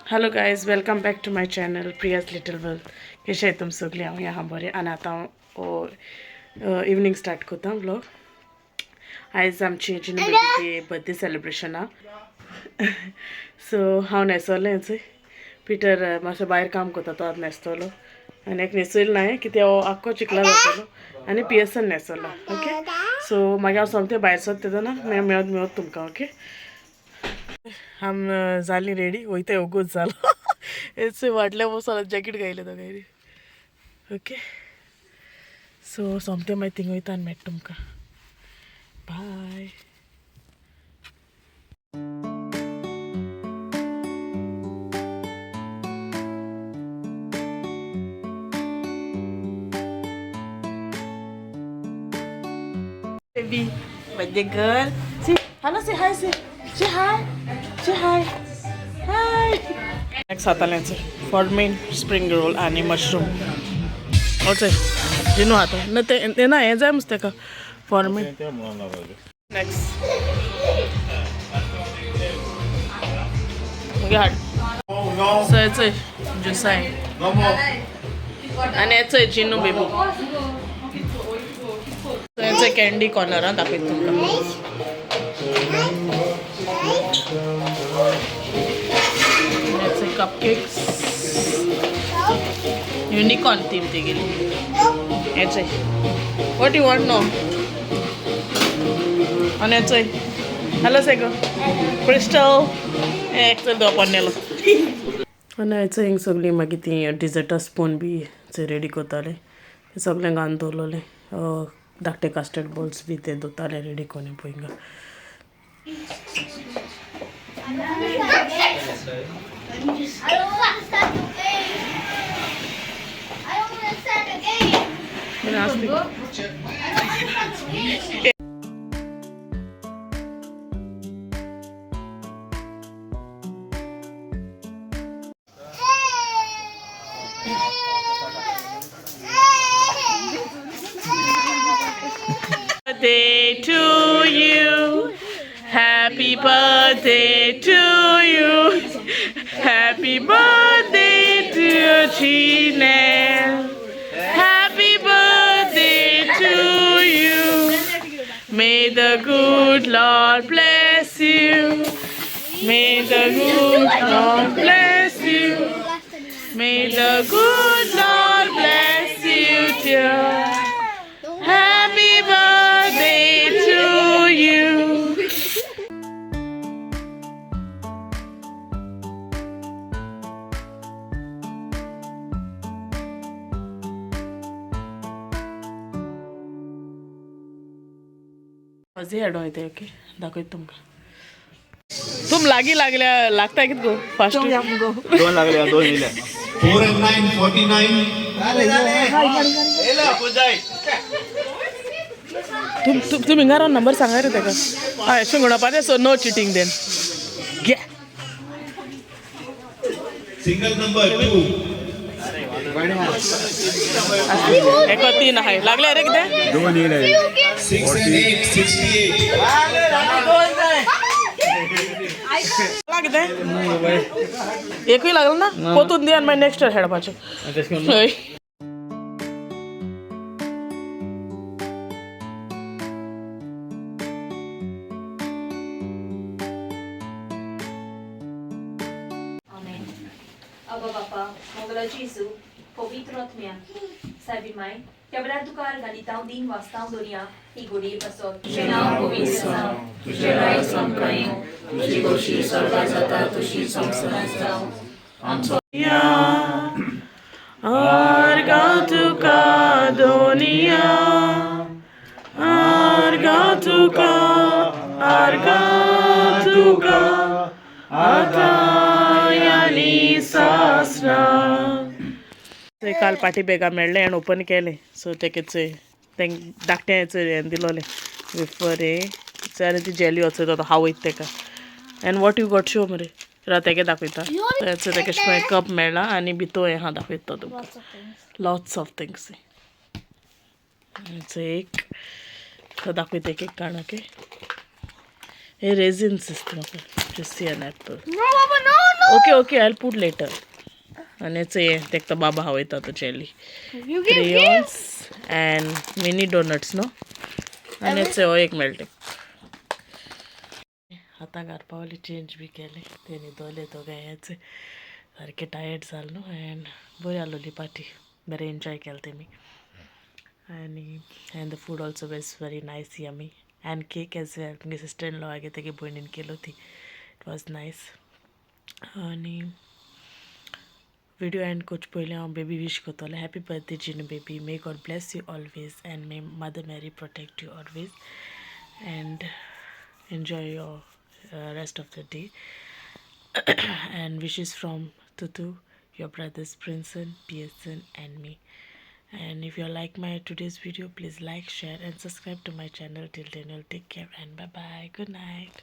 Hello guys, welcome back to my channel Priya's little world. कशें तुम सगळीं? हांव आहा बरें आनी आतां हांव इवनींग स्टार्ट करता व्लॉग. आयज आमची जिनू बेबीची बर्थडे सेलिब्रेशन आहा. सो हांव न्हेसोलेंच. पिटर मातसो भायर काम करता, तो आतां न्हेसतलो आनी एक न्हेसयलें ना कित्याक हो आख्खो चिखला जातलो आनी पियर्सन न्हेसोला. ओके, सो मागीर हांव सोमतें भायर सरता तेन्ना मागीर मेळत मेळत तुमकां. ओके, आम जालीं रेडी वयता. ओगोज जालो हेच वाडल्या वचोन जॅकेट घायलें दोगांयनी. ओके, सो सोमतें मागीर थिंग वयता आनी मेळटा तुमकां. बाय. Baby, birthday girl. Say hello, say hi, say say hi, say hi. Hi. Next हाताल्याचं फॉर्मेन स्प्रिंग रोल आणि मशरूम. ओके, जिनू आता न ते ना हें जाय मस्त तेका फॉर्मेन. नेक्स्ट मागीर हाड. सो हेचय ज्युसाय आनी हेचय जिनू बेबी. हेचय कॅन्डी कॉर्नर आं, दाखयता तुमकां. हेचय कपकेक्स, युनिकॉर्न थीम तेगेली. हेचय what you want no. आनी हेचय हॅलो से गो क्रिस्टल एक चल दवरपाक नेलो. आनी हेचय हिंग सगळीं मागीर ती डिजर्टा स्पून बी रेडी करताले, ते सगळें घालून दवरलेलें. धाकटे कस्टर्ड बॉल्स बी ते दवरताले रेडी करून पळय हिंगा. I don't want to start the game. I don't want to start the game. I don't want to start the game. Birthday to you. Happy birthday to you. Happy birthday to Chinel. Happy birthday to you. May the good Lord bless you. May the good Lord bless you. May the good Lord bless you, dear. Happy birthday to you. हजी हेडो येते. Okay, दाखयता तुमकां. तुम लागीं लागल्या लागता कित गो fast. दोन लागले, दोन येयले. 4 and 9, 49. तुम तुम हिंगा रावन नंबर सांगा रे तेका. हय, अशें म्हणपाचें. सो नो चिटींग देन घे. Single number 2. एक तीन आहे लागले रे कितें. दोन येयले. 6 and 8, 68. कितें एकूय लागलो ना पोतून दी आनी मागीर नेक्स्ट इयर खेळपाचें. हय. Amen. अबा बापा, मोगला जेजू, पवित्र आत्म्या, सायबीण माय, त्या वेळार तुका आर्गां दिन वाचतांव दोनया ही घडये पासत. तुजें नांव पवित्र जावं, तुजें राज आमकां येवं, तुजी खोशी स्वर्गात जाता तशी संवसारांत जावं. आमचो आर्गां तुका दोनिया, आर्गां तुका, आर्गां तुका आतां आनी सासणां. काल पाटी बॅगां मेळ्ळें आनी ओपन केलें. सो तेकेच तेंक धाकटें हें दिलोलें वेफर हे आनी ती जेली वचत तो हांव वयता तेका. And what you got show मरे राव तेगे दाखयता. तेका कशें कप मेळ्ळा आनी भितर हें आहा, दाखयता तुमकां. Lots of things. एक दाखयता एक एक काण. ओके, हे रेजिन्स दिसता म्हाका, juicy and apple. No, Papa, no. Okay okay, I put later. आनी चोय तेका तो बाबा हावयता तो jelly, You give crayons and mini donuts न्हू. आनी चोय हो एक मेळटा. आतां घर पावली, चेंज बी केलें, ते न्हिदोले दोगांय. सारकें टायर्ड जाल न्हू. एंड बरी आसलोली पार्टी, बरें एन्जॉय केलें तेमी. आनी and the food also was very nice, yummy, and cake as well. मुगे सिस्टर इन लॉ आगे तेगे भयणीन केलो ती, it was nice. आनी विडियो एंड करचे पयलीं हांव बेबी विश करतलें. Happy birthday Jinu baby, may God bless you always and may Mother Mary protect you always, and enjoy your rest of the day. And wishes from Tutu, your brothers Princeton, Pearson and me. And if you like my today's video, please like, share and subscribe to my channel. Till then, you'll take care and bye bye, good night.